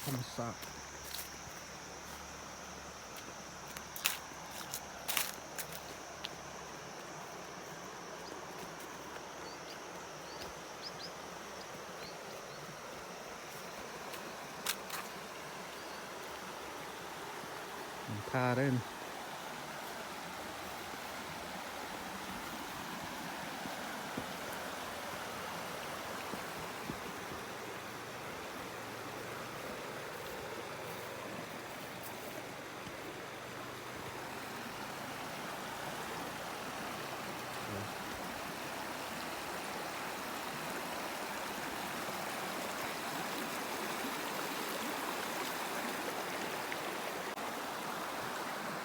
ທຳມະຊາດ. ທ່າເດີ້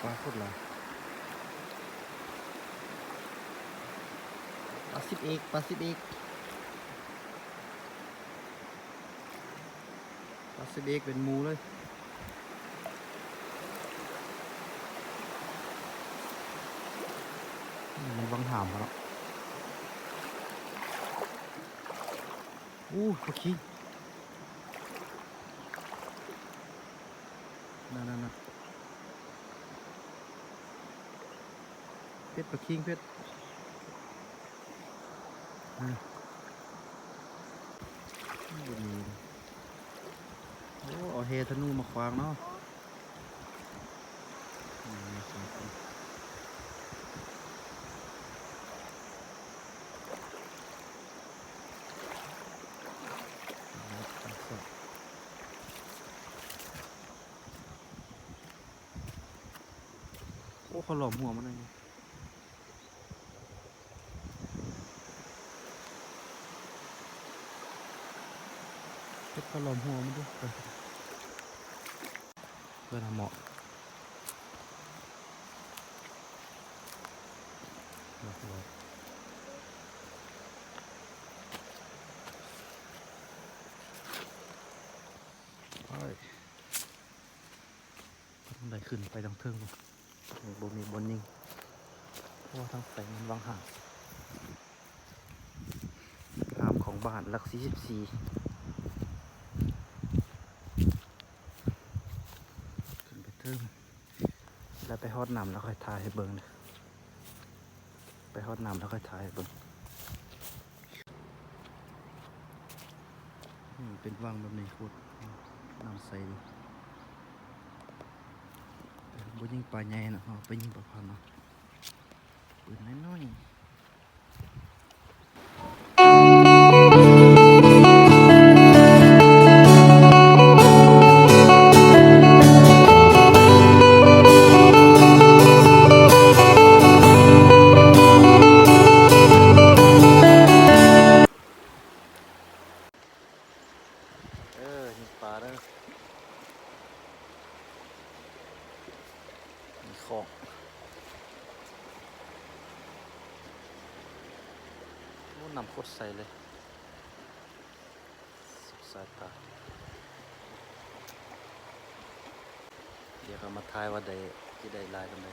ປາໂຄດຫຼາຍ ປາສິບເອກ ປາສິບເອກ. ປາສິບເອກເປັນໝູ່ເລີຍ. ມັນວັງຫາມເນາະ. ໂອ້ ປາຄີ ນັ້ນໆໆ. ເພັດ ປາຄີງເພັດ ອາ ບໍ່ມີ. ໂອ້ ເອົາແຫທະນູມາຂວາງເນາະ. ໂອ້ ເຂົາຫຼອມຫົວມັນໄດ້ຢູ່. ເຮັດເຂົາຫຼອມຫົວມັນດູ ເພິ່ນເອົາເໝາະ. ໄດ້ຂຶ້ນໄປທາງເທິງ ບໍ່ມີບ່ອນຍິງ ເພາະວ່າທາງໄປມັນວັງຫາມ ຫາມຂອງບ້ານຫຼັກສີ່ສິບສີ່ ຂຶ້ນໄປເທິງ ແລ້ວໄປຮອດນ້ຳແລ້ວຄ່ອຍຖ່າຍໃຫ້ເບິ່ງເດີ້. ໄປຮອດນ້ຳແລ້ວຄ່ອຍຖ່າຍໃຫ້ເບິ່ງ. ອືມ ເປັນວັງແບບນີ້ໂຄດນ້ຳໃສດີ. ບໍ່ຍິງປາໃຫຍ່ເນາະ ເຮົາໄປຍິງປາພັນເນາະ ປືນນ້ອຍໆ. ເອີ ຍິງປາເດີ້ ມີຂອງ ໂອ້ ນ້ຳໂຄດໃສເລີຍ. ສາຍຕາ ດຽວເຮົາມາທາຍວ່າໄດ້ ຊິໄດ້ຫຼາຍປານໃດ.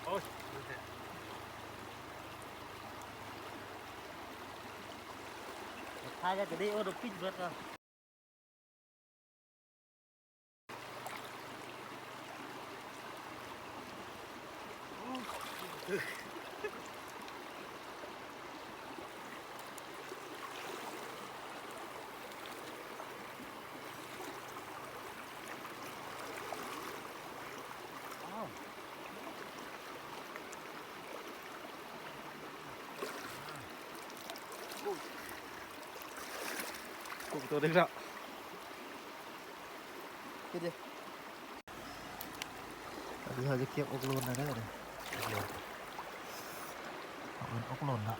ໂອ້ຍ ທາຍແລ້ວກໍໄດ້ ໂອ້ ດອກປິດເບິດແລ້ວ. ໂອ້ ຕົວເລັກແລ້ວ ເຮັດເດ້. ອັນນີ້ເຮົາຈະເກັບອົກໂລນແລ້ວເດີ ອົກໂລນ ເຂົາເອີ້ນອົກໂລນເນາະ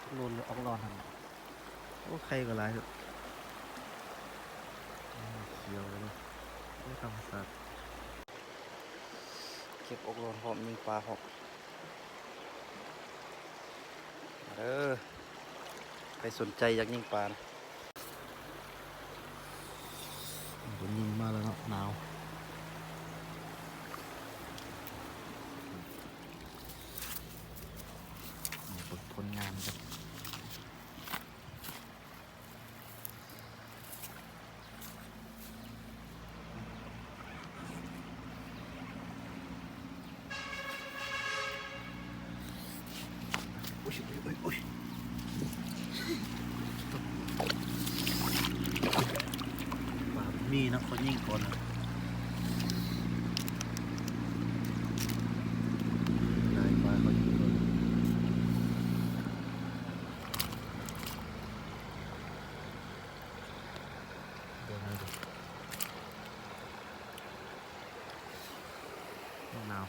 ອົກໂລນ ຫຼື ອົກລອນຫັ້ນ. ໂອ້ ໄຂ່ກໍຫຼາຍເນາະ ຂຽວເລີຍ. ໂອ້ ທຳມະຊາດ ເກັບອົກໂລນພ້ອມ ຍິງປາພ້ອມ. ມາເດີ ໃຜສົນໃຈຢາກຍິງປານະ. ເພິ່ນຍິງມາແລ້ວເນາະ ໜາວ. ເບິ່ງຜົນງານກັນ. ນະ ເຂົາຍິງກ່ອນນະ ນາຍຟ້າເຂົາຍິງກ່ອນ ເບິ່ງເດີ ໜາວ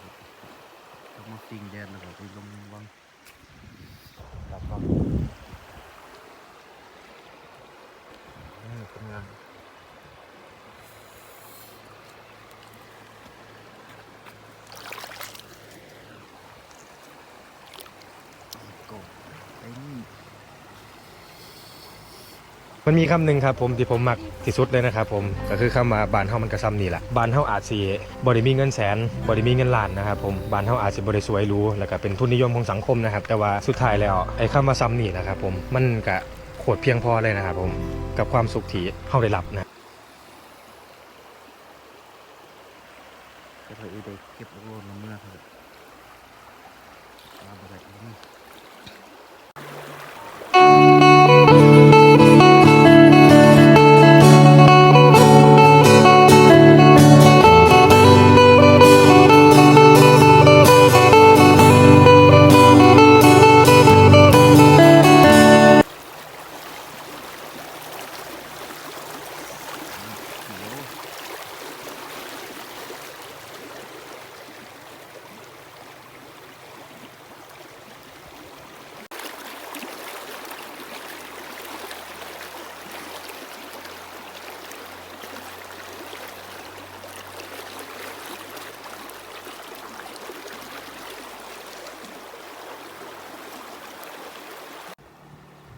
ຕ້ອງມາຟິງແດດ ແລ້ວກໍໄປລົງວັງ. ເອີ ຄົນງານ ມັນມີຄຳໜຶ່ງຄັບຜົມ ທີ່ຜົມມັກທີ່ສຸດເລີຍນະຄັບຜົມ ກໍຄືຄຳວ່າ ບ້ານເຮົາມັນກໍຊ່ຳນີ້ລະ. ບ້ານເຮົາອາດຊິບໍ່ໄດ້ມີເງິນແສນ ບໍ່ໄດ້ມີເງິນລ້ານນະຄັບຜົມ ບ້ານເຮົາອາດຊິບໍ່ໄດ້ສວຍຫຼູ ແລ້ວກໍເປັນທຶນນິຍົມຂອງສັງຄົມນະຄັບ ແຕ່ວ່າສຸດທ້າຍແລ້ວ ໄອ້ຄຳວ່າຊ່ຳນີ້ນະຄັບຜົມ ມັນກະໂຄດພຽງພໍເລີຍນະຄັບຜົມ ກັບຄວາມສຸກທີ່ເຮົາໄດ້ຮັບນະ. ເກັບເອົາອີ່ເດັກ ເກັບເອົາເມືອເຖາະ ປາບໍ່ໄດ້ ບໍ່ມີ. ນ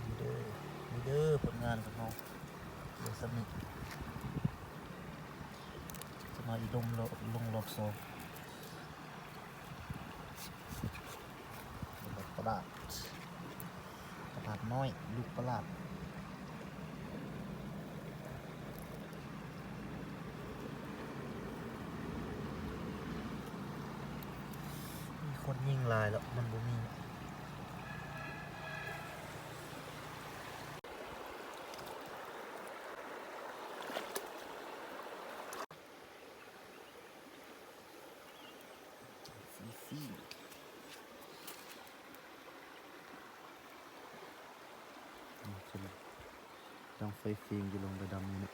ີ້ເດີ ນີ້ເດີ ຜົນງານຂອງເຮົາ ເຫຼືອສ່ຳນີ້ ຈະມາອີກລົງ ລົງລອບສອງ. ປະຫຼາດ ປະຫຼາດນ້ອຍ ລູກປະຫຼາດ ມີຄົນຍິງຫຼາຍແລ້ວ ມັນບໍ່ມີ. ຟີໆ ດຳໄຟຟີງຢູ່ ລົງໄປດຳຢູ່ນີ້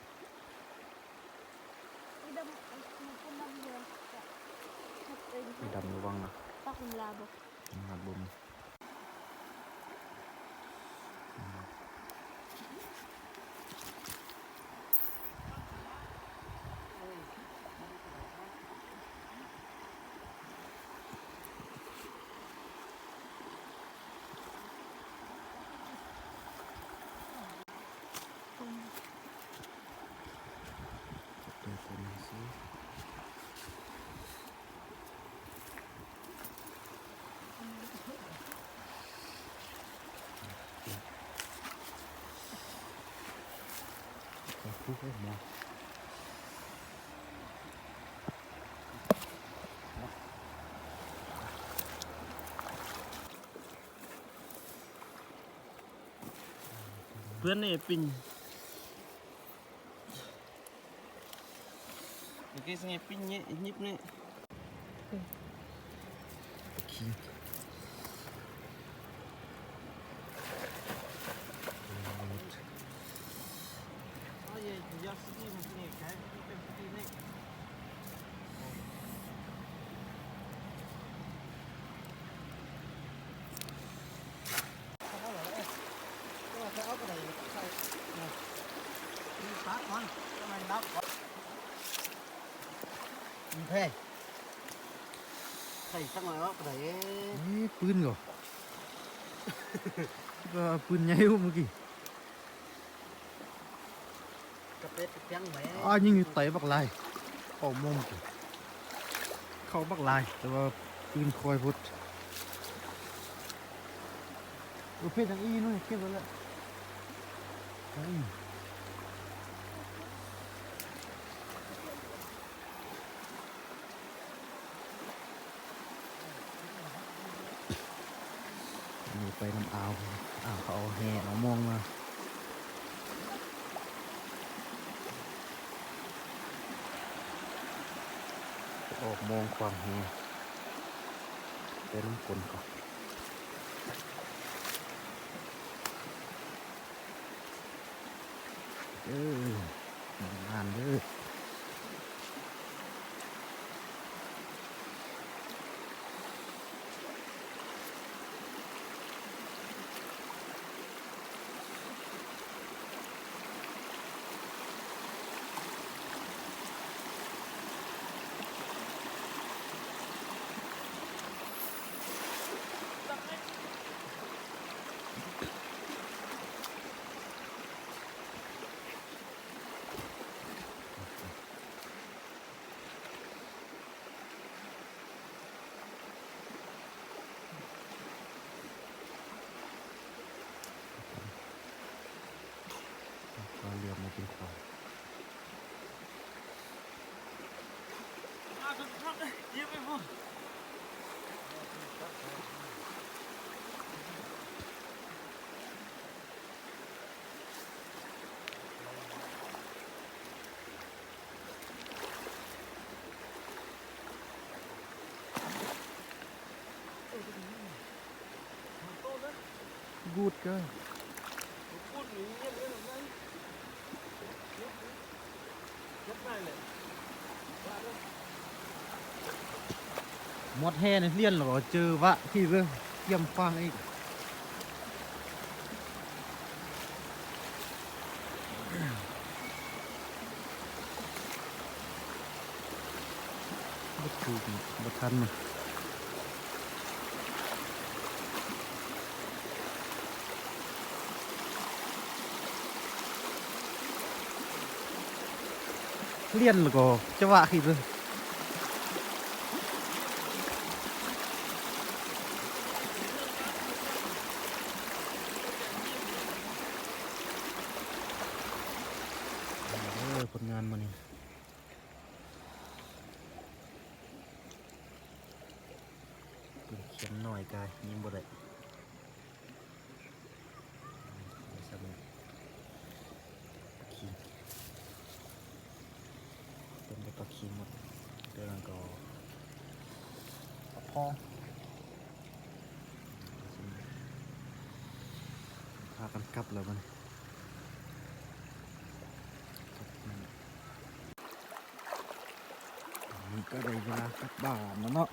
ໄປດຳລະວັງນະ ປັກນ້ຳລາບໍ່? ນ້ຳລາບໍ່ມີ. ເພື່ອນນີ້ປິງ Oke, sing ipin nye, nyip ne. Oke. Oh, ye, ye, sini, sini, kayak ini, ini. ມັນແພງ ໃສ່ຈັກໜ້ອຍເອົາກໍໄດ້. ເອີ ເອີ ປືນກໍ ຄິດວ່າປືນໃຫຍ່ເມື່ອກີ້. ກະເປັດກະປຽງແຫຼະ. ອ້າ ຍິງຢູ່ໄຕບັກຫຼາຍ ເກົ້າໂມງ ເຂົ້າບັກຫຼາຍ ແຕ່ວ່າປືນຄ່ອຍໂພດ. ເອີ ເພັດຫຍັງອີ່ໜ້ອຍ ເກັບໄວ້ແລ້ວ. ນີ້ໄປນຳອ່າວ ອ່າວເຂົາເອົາແຮ່ເອົາມອງມາ. ອອກມອງຂວາງແຫໄປນຳຄົນເຂົາ. ເອີ ໝານໆເດີ້. ປາເຫຼືອມມາກິນຂອງ. ໝົດແຮ່ນີ້ ລຽນແລ້ວກໍເຈີວະທີ່ເບິ່ງ ກຽມຟັງອີກ. ບໍ່ຖືກ ບໍ່ທັນມັນ. ລຽນແລ້ວກໍຈະວະຄືເດີ. ເອີ ຜົນງານມື້ນີ້ ເປັນຂຽນໜ້ອຍກາຍ ຍິງບໍ່ໄດ້. ປາຄີ ເຕັມແຕ່ປາຄີໝົດ. ແຕ່ນັ້ນກໍປາຄອງ ພາກັນກັບແລ້ວບັດນີ້ ກັບ ນີ້ກໍໄດ້ເວລາກັບບ້ານແລ້ວເນາະ.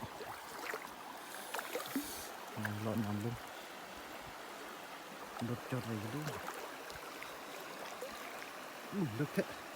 ເລາະຍາມເບິ່ງ ລົດຈອດໄວ້ຢູ່ເດີ. ອຸ້ຍ ເລິກແທ້.